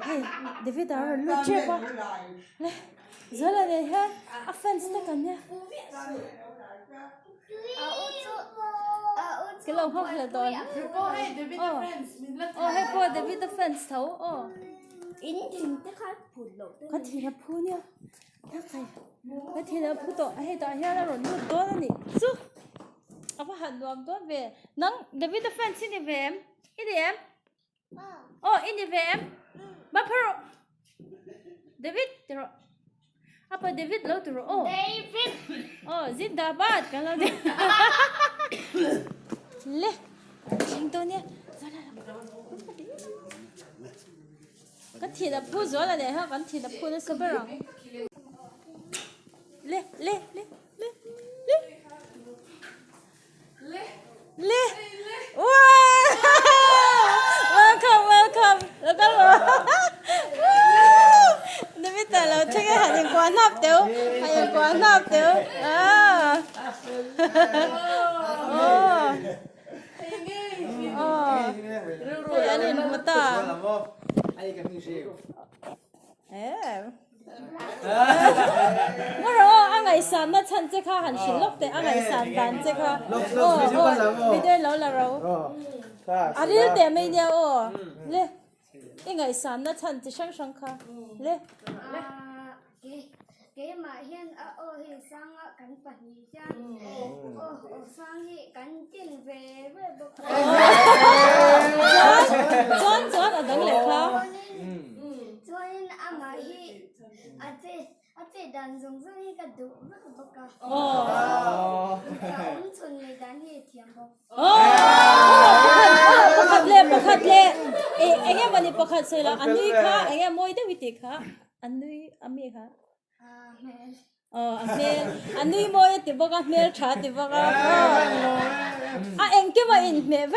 Hei David a rawn lut tep a le Zuala nen hian a fans te kan nia. Ka lo nghak hle dawn. Aw aw hei pawh David a fans tho aw. Ka thin a phu nia. Ka thin a phu tawh hei tah hian a rawn lut dawn a nih chu. A va han nuam dawn ve. Nang David a fans i ni ve em? I ni em? Aw i ni ve em? Ba phar rawh. David ti rawh. Apa David lo ti rawh aw. David. Aw Zindabad kan lo ti. Le. Thleng dawn nia. Zala la. Kan thin a phu zual a nih kha kan thin a phu nasa ber ang. Le le le le le. Le le wow welcome welcome lo kal rawh Namita lo thleng e han inkuah hnap teuh han inkuah hnap teuh ah aw aw hei an inhmu ta em. Ngaw rawh aw, a ngaihsan na chhan che kha han hrilh lawk teh, a ngaihsan dan che kha aw aw video lo la ro a ril teh mai nia aw le i ngaihsan na chhan chi hrang hrang kha le. Keimah hian a aw hi sanga kan pahnih hian aw aw sang hi kan tin ve ve bawk a. Chuan chuan chuan a dang leh kha. Chuanin amah hi a che a che dan zawng zawng hi ka duh vek bawk a. Ka awm chhun nei dan hi a thiam bawk. Pakhat leh pakhat leh eng emaw ni pakhat sawi lo a nui kha eng nge mawi deuh i tih kha a nui a mi kha. Aw a hmel a nui mawi a ti bawk a hmel tha a ti bawk a a engkim a inhmeh vek.